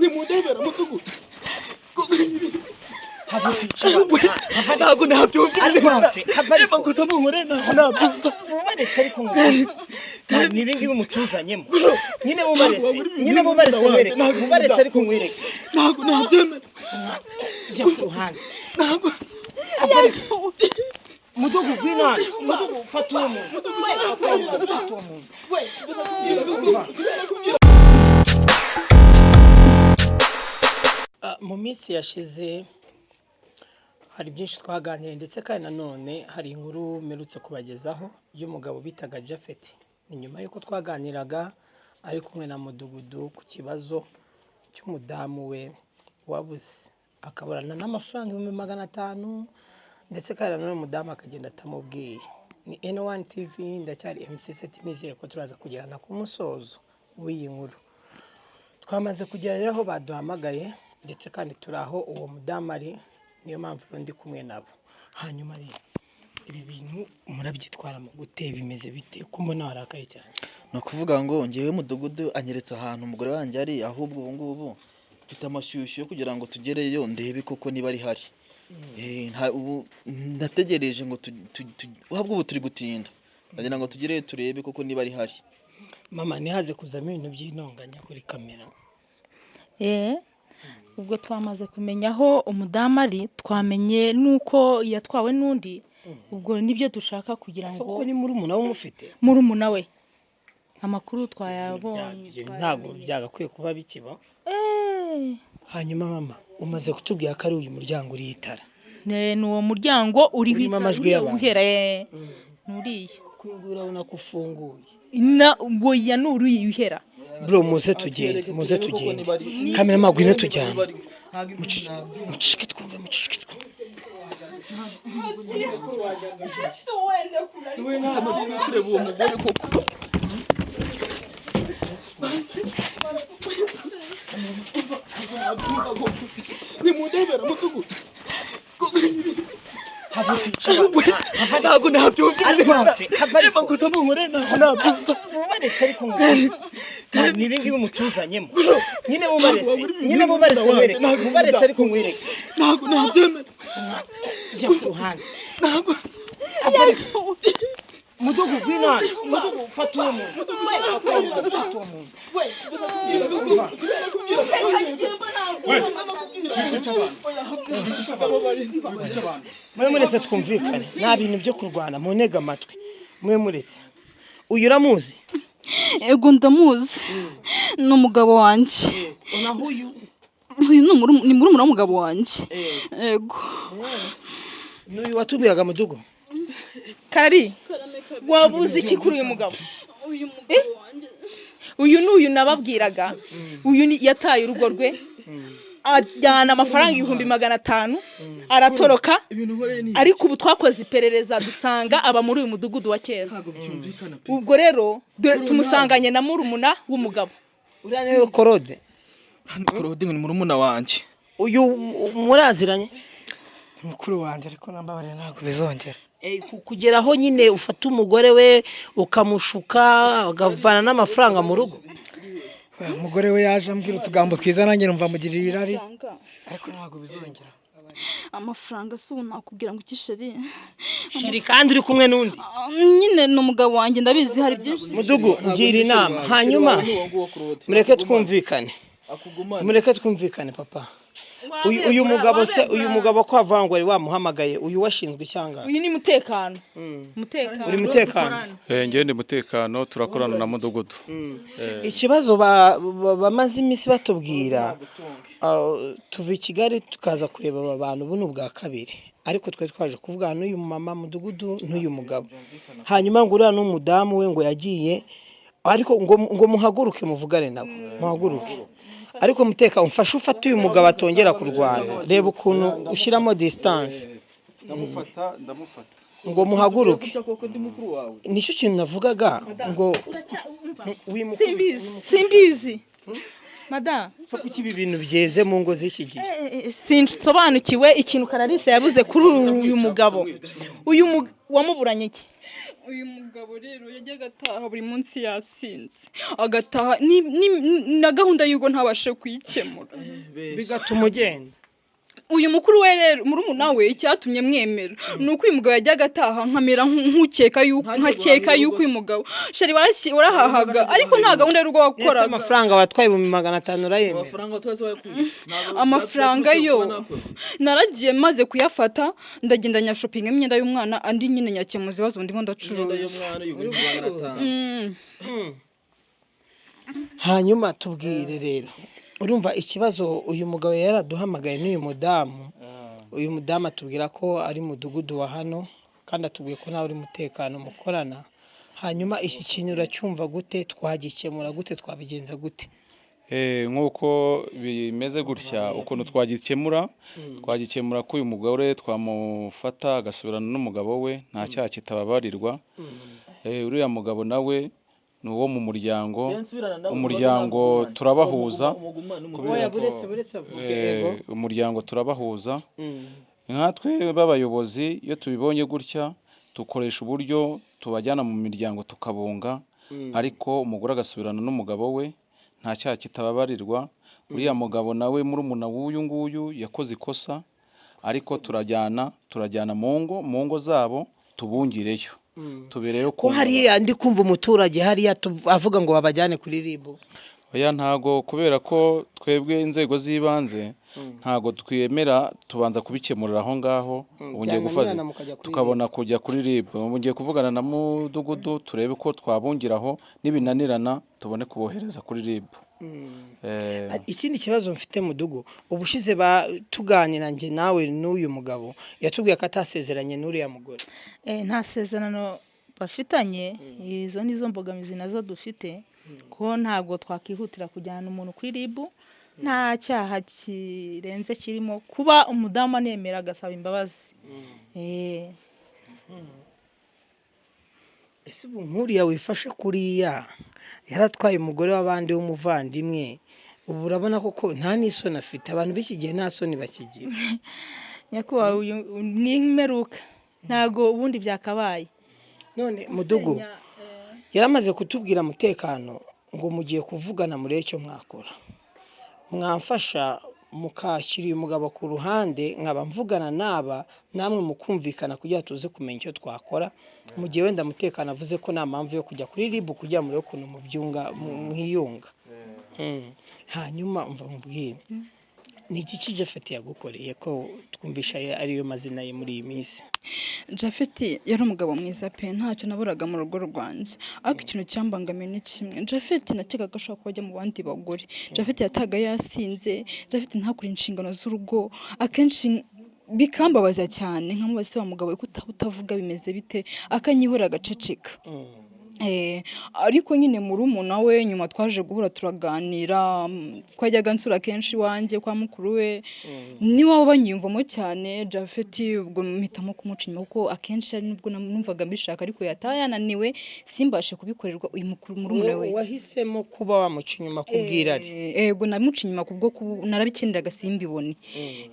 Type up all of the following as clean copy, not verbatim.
Nimundebera mutugu. Ntabwo nabyumva. Reba gusa munkore, ntabwo nabyumva. Mubaretse, ariko ni ibi ngibi mutuzanyemo nyine. Mubaretse nyine, mubaretse nkwereke, mubaretse ariko nkwereke. Ntabwo nabyemera. Jya ku ruhande. Ntabwo. Mudugu, ngwino hano. Mudugu, fata uwo muntu, fata uwo muntu. Mu minsi yashize hari byinshi twaganiriye, ndetse kandi nanone hari inkuru mperutse kubagezaho y'umugabo bitaga Japhet. Ni nyuma y'uko twaganiraga ari kumwe na mudugudu ku kibazo cy'umudamu we wabuze, akaburana n'amafaranga 500,000, ndetse kandi nanone umudamu akagenda atamubwiye. Ni N1 TV, ndacyari MC Seti. Nizere ko turaza kugerana ku musozo w'iyi nkuru. Twamaze kugera rero aho baduhamagaye, ndetse kandi turi aho uwo mudamu ari, niyo mpamvu rero ndi kumwe nabo. Hanyuma rero ibi bintu murabyitwaramo gute? Bimeze bite ko mbona warakaye cyane? Ni ukuvuga ngo ngewe mudugudu anyeretse ahantu umugore wanjye ari, ahubwo ubu ngubu mfite amashyushyu yo kugira ngo tugereyo ndebe koko niba ari hari. Ubu ndategereje ngo ahubwo ubu turi gutinda, ndagira ngo tugereyo turebe koko niba ari hari. Mama, ntihaze kuzamo ibintu by'intonganya kuri kamera. Ubwo twamaze kumenya aho umudamu ari, twamenye n'uko yatwawe n'undi. Ubwo nibyo dushaka kugira Ese ngo kuko ni murumuna we umufite? Murumuna we, amakuru twayabonye. Ntabwo Twayamenye. byagakwiye kuba bikiba. Hanyuma mama, umaze kutubwira ko ari uyu muryango uriho itara. Ni uwo muryango uriho Urimo itara, amajwi uriya y'abantu. uhera, ni uriya. Kuko uyu nguyu urabona ko ufunguye. Na oya, ni uriya uhera. Bro, muze tugende, muze tugende. Kamera, ngwino tujyane. Mucishike twumve, mucishike twumve. Amatsiko yo kureba uwo mugore koko. Nimundebera mutugu. Ntabwo nabyumva. Reba gusa munkore, ntabwo nabyumva. Mubaretse ariko ni ibi ngibi mutuzanyemo nyine. Mubaretse nyine, mubaretse nkwereke, mubaretse ariko nkwereke. Ntabwo nabyemera. Jya ku ruhande. Ntabwo. Mudugu, ngwino hano. Mudugu, fata uwo muntu, fata uwo muntu. Mwe muretse twumvikane, nta bintu byo kurwana, muntege amatwi. Mwe muretse, uyu uramuzi? Ego, ndamuzi, ni umugabo wanjye. Naho uyu? Uyu ni murumuna w'umugabo wanjye, ego. N'uyu watubwiraga, mudugu? Kari, wabuze iki kuri uyu mugabo? Uyu mugabo wanjye. Uyu ni uyu nababwiraga. Uyu ni yataye urugo rwe, ajyana amafaranga 500,000, aratoroka. Ibintu nkoreye ni Ariko ubu twakoze iperereza, dusanga aba muri uyu mudugudu wa kera. Ntabwo byumvikana pe. Ubwo rero dore tumusanganye na murumuna w'umugabo. Uriya niwe Korode? Hano Claude ngo ni murumuna wanjye. Uyu muraziranye? Mukuru wanjye, ariko nambabarira, ntabwo bizongera. Kugera aho nyine ufata umugore we ukamushuka, akavana n'amafaranga mu rugo? Umugore we yaje ambwira utugambo twiza, nanjye numva mugirira irari, ariko ntabwo bizongera. Amafaranga si ubu, nakubwira ngo iki, chéri? Chéri, kandi uri kumwe n'undi? Ah, nyine ni umugabo wanjye, ndabizi hari byinshi. Mudugu, ngira inama. Hanyuma mureke twumvikane. Akugumane. Mureke twumvikane, papa. Uyu mugabo se, uyu mugabo ko avuga ngo wari wamuhamagaye, uyu washinzwe icyanga? Uyu ni mutekano, mutekano. Uri mutekano? Njyewe ndi mutekano, turakorana na mudugudu. Ikibazo bamaze iminsi batubwira, tuva i Kigali tukaza kureba aba bantu, ubu ni ubwa kabiri, ariko twari twaje kuvugana n'uyu mama mudugudu n'uyu mugabo. Hanyuma ngo uriya n'umudamu we ngo yagiye, ariko ngo muhaguruke muvugane nabo, muhaguruke. Ariko muteka, umfashe ufate uyu mugabo atongera kurwana. Reba ukuntu ushyiramo distance. Ndamufata, ndamufata. Ngo muhaguruke. Koko ndi mukuru wawe. Nicyo kintu navugaga ngo Simbizi, simbizi. Madamu, So kuki ibi bintu byeze mu ngo z'iki gihe? Sinsobanukiwe ikintu Kararisa yabuze kuri uyu mugabo. Uyu wamuburanye iki? Uyu mugabo rero yajyaga ataha buri munsi yasinze, agataha na gahunda y'uko ntabashe kuyikemura, bigatuma ugenda. Uyu mukuru we rero, murumuna we, icyatumye mwemera ni uko uyu mugabo yajyaga ataha nkamera nk'ukeka yuko, nkakeka yuko uyu mugabo chéri warahahaga, ariko nta gahunda y'urugo Ese wakoraga. amafaranga watwaye 500,000 urayemera? Amafaranga twese wayakuye. Ntabwo Amafaranga byaturutse yo kuba nakoze. Naragiye maze kuyafata, ndagenda nyashopinga imyenda y'umwana, andi nyine nyakemuza ibibazo ndimo Imyenda ndacuruza. y'umwana 500,000. Hanyuma tubwire rero, urumva ikibazo uyu mugabo yaraduhamagaye n'uyu mudamu. Uyu mudamu atubwira ko ari mudugudu wa hano, kandi atubwiye ko nawe uri mutekano mukorana. Hanyuma iki kintu uracyumva gute? Twagikemura gute? Twabigenza gute? Nk'uko bimeze gutya, ukuntu twagikemura ko uyu mugore twamufata agasubirana n'umugabo we, nta cyaha kitababarirwa. Uriya mugabo nawe ni uwo mu muryango. Nsubirana nawe, Umuryango umugumane. turabahuza. Umugumane, Kubera Oya, ko, buretse buretse avuge. Ego. Umuryango turabahuza. Nkatwe b'abayobozi, iyo tubibonye gutya, dukoresha uburyo tubajyana mu miryango tukabunga, ariko umugore agasubirana n'umugabo we, nta cyaha kitababarirwa. Uriya mugabo nawe, murumuna w'uyu nguyu, yakoze ikosa, ariko turajyana mu ngo zabo, tubungireyo, tubereyo. Ko hariya ndi kumva umuturage hariya avuga ngo babajyane kuri RIB. Oya, ntago, kubera ko twebwe inzego z'ibanze ntago twemera, tubanza kubikemurira aho ngaho. Ubu ngiye gufata Byananirana mukajya kuri tukabona kujya kuri RIB. Ubu ngiye kuvugana na mudugudu, turebe ko twabungiraho, nibinanirana tubone kubohereza kuri RIB. Ikindi kibazo mfite, mudugu, ubushize tuganira njye nawe n'uyu mugabo, yatubwiye ko atasezeranye n'uriya mugore. Nta sezerano bafitanye. Izo ni zo mbogamizi nazo dufite, ko ntabwo twakihutira kujyana umuntu kuri RIB nta cyaha kirenze kirimo, kuba umudamu anemera agasaba imbabazi. Ese ubu nk'uriya wifashe kuriya, yaratwaye umugore w'abandi w'umuvandimwe, ubu urabona koko nta n'isoni afite? Abantu b'iki gihe nta soni bakigira. Nyakubahwa, uyu ni imperuka, ntabwo ubundi byakabaye. None mudugu yaramaze kutubwira mutekano ngo mugiye kuvugana murebe icyo mwakora. Mwamfasha mukashyira uyu mugabo ku ruhande, nkaba mvugana n'aba, namwe mukumvikana, kugira ngo tuze kumenya icyo twakora, mu gihe wenda mutekano avuze ko nta mpamvu yo kujya kuri RIB, kugira ngo murebe ukuntu mubyunga, mwiyunga. Hanyuma umva mubwire, ni iki Japhet yagukoreye, ko twumvisha ariyo mazina ye muri iyi minsi? Japhet yari umugabo mwiza pe, ntacyo naburaga mu rugo rwanjye, ariko ikintu cyambangamiye ni kimwe. Japhet nakekaga ko ashobora kuba ajya mu bandi bagore. Japhet yataga yasinze, Japhet ntakore inshingano z'urugo, akenshi bikambabaza cyane. Nkamubaza: "Se wa mugabo we, ko utavuga, bimeze bite?" Akanyihorera, agaceceka. Ariko nyine murumuna we nyuma twaje guhura turaganira, twajyaga nsura kenshi iwanjye kwa mukuru we, niwe banyiyumvamo cyane Japhet. Ubwo mpitamo kumuca inyuma, kuko akenshi ari nubwo numvaga mbishaka, ariko yataha yananiwe simbashe kubikorerwa uyu mukuru murumuna we. Wahisemo kuba wamuca inyuma kubw'irari? Ego, namuca inyuma kubwo narabikeneraga simbibone.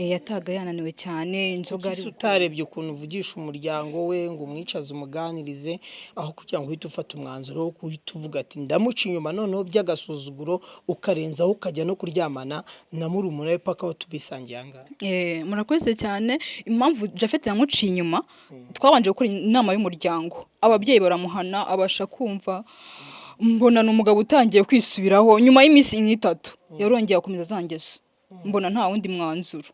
Yatahaga yananiwe cyane, inzoga Kuki ari se utarebye ukuntu uvugisha umuryango we, ngo umwicaze umuganirize, aho kugira ngo uhite ufata umwanzuro wo guhita uvuga ati ndamuca inyuma, noneho by'agasuzuguro ukarenzaho ukajya no kuryamana na murumuna we, paka aho tubisangiye aha ngaha? Murakoze cyane. Impamvu Japhet yamuciye inyuma, twabanje gukora inama y'umuryango, ababyeyi baramuhana, abasha kumva. Mbona ni umugabo utangiye kwisubiraho. Nyuma y'iminsi nk'itatu yarongeye akomeza za ngeso, mbona nta wundi mwanzuro.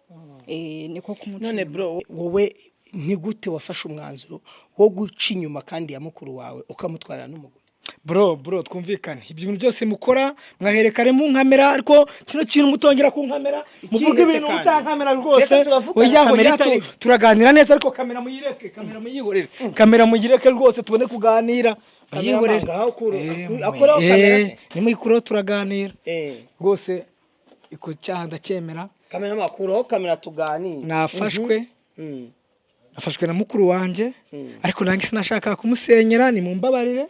Niko kumuca None inyuma. bro, wowe ni gute wafashe umwanzuro wo guca inyuma kandi ya mukuru wawe, ukamutwarira n'umugore? Bro, bro, twumvikane. Ibyo bintu byose mukora mwahereka mu nkamera, ariko kino kintu mutongera ku nkamera, muvuga se ibintu kandi? mutankamera rwose. Reka turavugana, Oya, kamera oya, itari- turaganira neza, ariko kamera muyireke, kamera muyihorere, kamera muyireke rwose, tubone kuganira. Bayihorere. Ngaho akuraho kamera se. Nimuyikureho turaganira. Rwose iko cyaha ndacyemera. Kamera, makuraho kamera tuganire. Nafashwe, nafashwe na mukuru wanjye, ariko nanjye sinashakaga kumusenyera, ni mumbabarire.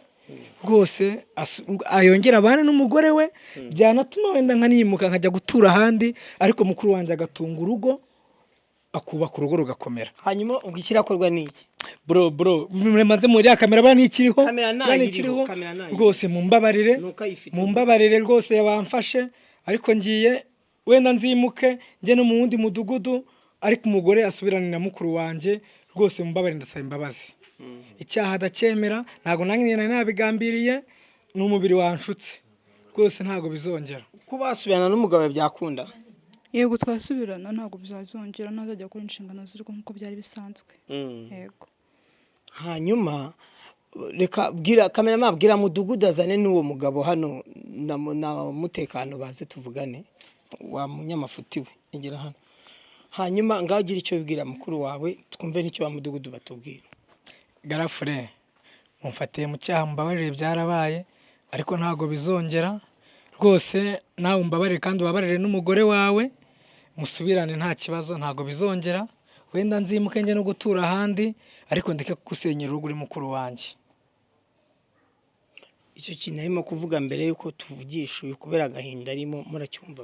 Rwose ayongere abane n'umugore we, byanatuma wenda nkanimuka nkajya gutura ahandi, ariko mukuru wanjye agatunga urugo, akubaka urugo rugakomera. Hanyuma ubwo ikirakorwa ni iki? Bro, bro, maze muri ya kamera buriya ntikiriho, Kamera buriya ntayiriho, ntikiriho. Kamera ntayiriho. Rwose mumbabarire, Ni uko ayifite. Mumbabarire rwose, bamfashe, ariko ngiye wenda nzimuke njye no mu wundi mudugudu, ariko umugore asubirane na mukuru wanjye. Rwose mumbabarire, ndasaba imbabazi. Icyaha ndacyemera, ntabwo nanjye nari nabigambiriye, ni umubiri wanshutse. Rwose ntabwo bizongera. Kuba wasubirana n'umugabo byakunda? Yego, twasubirana, ntabwo bizazongera, ntazajya gukora inshingano z'urugo nk'uko byari bisanzwe. Yego. Hanyuma reka bwira cameraman, bwira mudugudu azane n'uwo mugabo hano na mutekano, baze tuvugane. Wa munyamafuti we, egera hano. Hanyuma ngaho ugira icyo wibwira mukuru wawe, twumve n'icyo ba mudugudu batubwira. Grand frère, mumfatiye mu cyaha, mumbabarire, byarabaye, ariko ntabwo bizongera. Rwose nawe umbabarire kandi ubabarire n'umugore wawe, musubirane, nta kibazo, ntabwo bizongera. Wenda nzimuke njye no gutura ahandi, ariko ndeke kugusenyera urugo, uri mukuru wanjye. Icyo kintu arimo kuvuga mbere y'uko tuvugisha uyu, kubera agahinda arimo, muracyumva?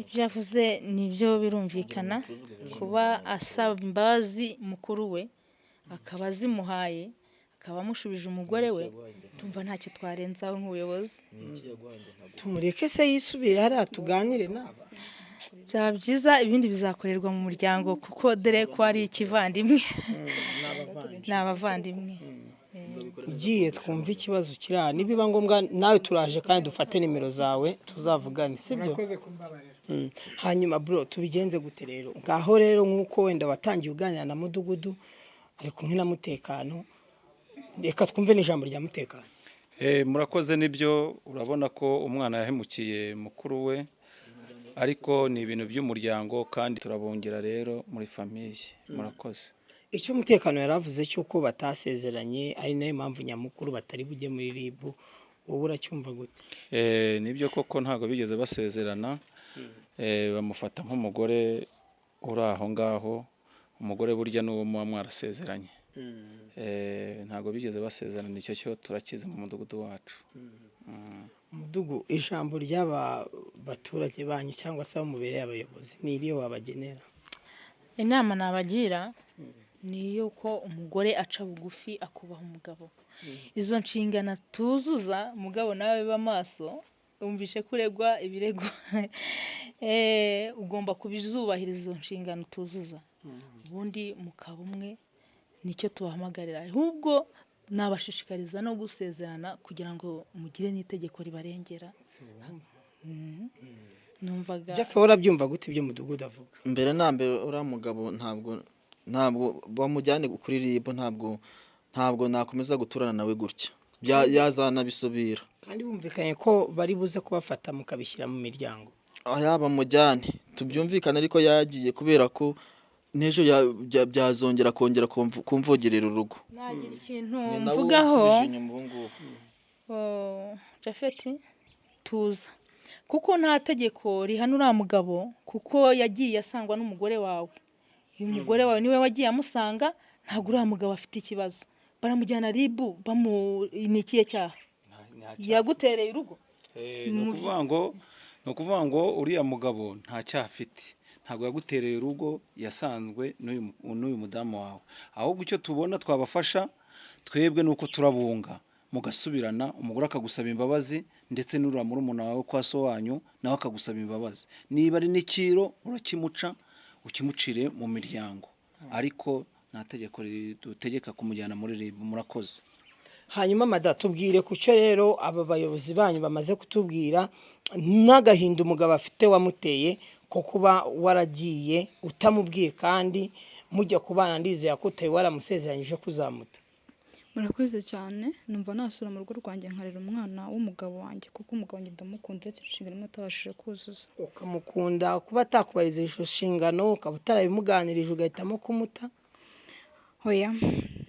Ibyo yavuze nibyo, birumvikana. Kuba asaba imbabazi mukuru we, akaba azimuhaye, akaba amushubije umugore we, tumva ntacyo twarenzaho nk'ubuyobozi. Tumureke se yisubire hariya tuganire n'aba? Byaba byiza, ibindi bizakorerwa mu muryango, kuko dore ko ari ikivandimwe, ni abavandimwe. Ugiye twumve ikibazo kiri aha, nibiba ngombwa nawe turaje kandi dufate nimero zawe tuzavugane, sibyo? Murakoze kumbabarira. Hanyuma bro, tubigenze gute rero? Ngaho rero, nk'uko wenda watangiye uganira na mudugudu ari kumwe na mutekano, reka twumve n'ijambo rya mutekano. Murakoze, nibyo, urabona ko umwana yahemukiye mukuru we, ariko ni ibintu by'umuryango kandi turabongera rero muri famille. Murakoze. Icyo umutekano yari avuze cy'uko batasezeranye, ari nayo mpamvu nyamukuru batari bujye muri RIB, wowe uracyumva gute? Nibyo koko, ntabwo bigeze basezerana. Bamufata nk'umugore uri aho ngaho. Umugore burya n'uwo muba mwarasezeranye. Ntabwo bigeze basezerana, icyo cyo turakizi mu mudugudu wacu. Mudugu, ijambo ry'aba baturage banyu cyangwa se abo mubereye abayobozi ni iriyo wabagenera? Inama nabagira ni iy'uko umugore aca bugufi, akubaha umugabo. Izo nshingano tuzuza, mugabo nawe biba maso, wumvishe ko uregwa ibirego, ugomba kubizubahiriza izo nshingano tuzuza, ubundi mukaba umwe. Nicyo tubahamagarira. Ahubwo nabashishikariza no gusezerana kugira ngo mugire n'itegeko ribarengera. Numvaga Jeff, wowe urabyumva gute ibyo mudugudu avuga? Mbere na mbere, uriya mugabo ntabwo bamujyane kuri RIB. Ntabwo nakomeza guturana nawe gutya. Yazanabisubira. Kandi bumvikanye ko bari buze kubafata mukabishyira mu miryango. Aya bamujyane tubyumvikane, ariko yagiye kubera ko n'ejo byazongera kongera kumvogerera urugo. Nagira ikintu Ni nawe mvugaho. unsubije inyuma ubu ngubu. Oh, Japhet, tuza, kuko nta tegeko rihana uriya mugabo, kuko yagiye asangwa n'umugore wawe. Uyu mugore wawe niwe wagiye amusanga. Ntabwo uriya mugabo afite ikibazo. Baramujyana RIB bamu ni ikihe cyaha yagutereye urugo? Ni ukuvuga ngo uriya mugabo nta cyaha afite, ntabwo yagutereye urugo, yasanzwe n'uyu mudamu wawe. Ahubwo icyo tubona twabafasha twebwe ni uko turabunga, mugasubirana, umugore akagusaba imbabazi, ndetse n'uriya murumuna wawe kwa so wanyu nawe akagusaba imbabazi. Niba ari n'ikiro urakimuca, ukimucire mu miryango, ariko nta tegeko ridutegeka kumujyana muri RIB. Murakoze. Hanyuma mada, tubwire ku cyo rero aba bayobozi banyu bamaze kutubwira, n'agahinda umugabo afite wamuteye ko kuba waragiye utamubwiye, kandi mujya kubana ndizera ko utari waramusezeranyije kuzamuta. Murakoze cyane. Numva nasura mu rugo rwanjye, nkarera umwana w'umugabo wanjye, kuko umugabo wanjye ndamukunda, uretse inshingano imwe atabashije kuzuza. Ukamukunda, kuba atakubariza izo nshingano ukaba utarabimuganirije, ugahitamo kumuta? Hoya,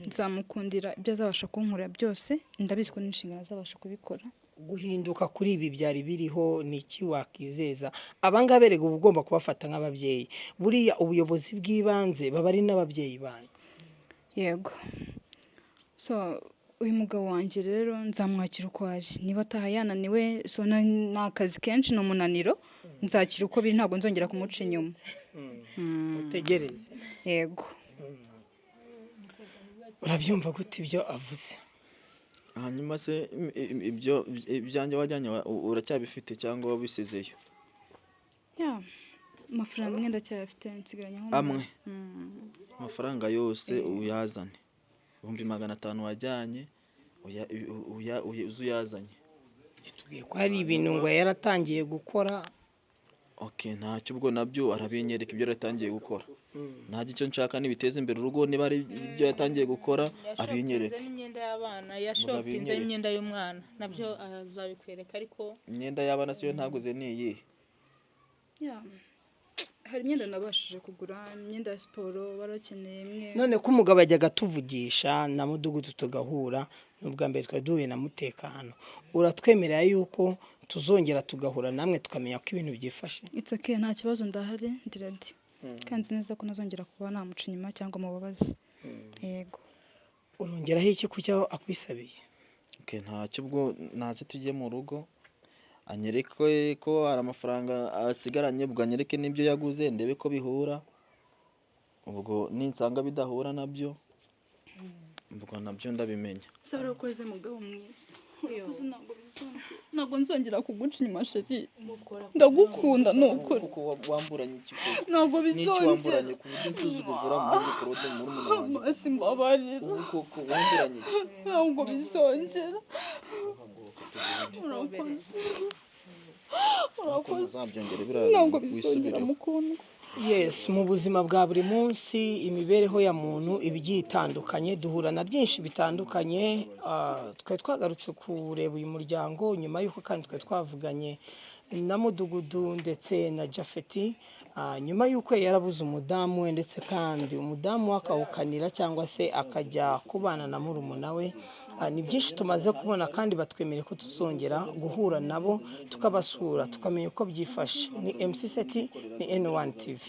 nzamukundira ibyo azabasha kunkorera byose, ndabizi ko n'inshingano azabasha kubikora. Guhinduka kuri ibi byari biriho, ni iki wakizeza abangaba? Erega uba ugomba kubafata nk'ababyeyi, buriya ubuyobozi bw'ibanze baba ari n'ababyeyi banyu. Yego, so Uyu mugabo wanjye rero nzamwakira uko ari, niba ataha yananiwe, so ni akazi kenshi, ni umunaniro, nzakira uko biri, ntabwo nzongera kumuca inyuma. Utegereze. Yego. Urabyumva gute ibyo avuze? Hanyuma se ibyo ibyanjye wajyanye uracyabifite cyangwa wabisizeyo? Ya, amafaranga amwe ndacyayafite, nsigaranye nko Amwe? Amafaranga yose uyazane, 500,000 wajyanye uze uyazanye. Tubwiye ko hari ibintu ngo yaratangiye gukora. Okay, ntacyo, ubwo nabyo arabinyereka ibyo yaratangiye gukora. Ntajya icyo nshaka nibiteza imbere urugo, niba ari ibyo yatangiye gukora abinyereke. Yashopinze n'imyenda y'abana, yashopinze abinyereke. n'imyenda y'umwana, nabyo azabikwereka ariko. Imyenda y'abana siyo ntaguze ni iyihe? Ya, hari imyenda nabashije kugura, imyenda ya siporo barakeneye imwe. None ko umugabo yajyaga atuvugisha na mudugudu tugahura, ni ubwa mbere twari duhuye na mutekano, uratwemerera yuko tuzongera tugahura namwe tukamenya ko ibintu byifashe? It's okay, nta kibazo, ndahari, ndi ready, kandi nzi neza ko ntazongera kuba namuca inyuma cyangwa mubabaze. Yego. Urongeraho iki ku cyo akwisabiye? Okay, ntacyo, ubwo naze tujye mu rugo anyereke ko hari amafaranga asigaranye, ubwo anyereke n'ibyo yaguze ndebe ko bihura, ubwo ninsanga bidahura nabyo, ubwo nabyo ndabimenya. Saba urakoze mugabo mwiza, urakoze, ntabwo bizongera, ntabwo nzongera kuguca inyuma chéri, ndagukunda ni ukuri. Kuko wamburanye iki koko? Ntabwo N'iki bizongera. wamburanye ku buryo nsuzuguzura muri Claude murumuna wanjye? Basi mbabarira. Ubu koko wamburanye iki? Ntabwo bizongera. Haguruka tugende. Urakoze. Ariko Urakoze. ntuzabyongere biriya Ntabwo bintu, bizongera wisubireho. mukundwa. Yes, mu buzima bwa buri munsi imibereho ya muntu iba igiye itandukanye, duhura na byinshi bitandukanye. Twari twagarutse kureba uyu muryango nyuma y'uko kandi twari twavuganye na mudugudu ndetse na Jafeti, nyuma y'uko yari yarabuze umudamu we, ndetse kandi umudamu we akawukanira cyangwa se akajya kubana na murumuna we. Ni byinshi tumaze kubona kandi batwemereye ko tuzongera guhura nabo tukabasura tukamenya uko byifashe. Ni MC Seti, ni N1 TV.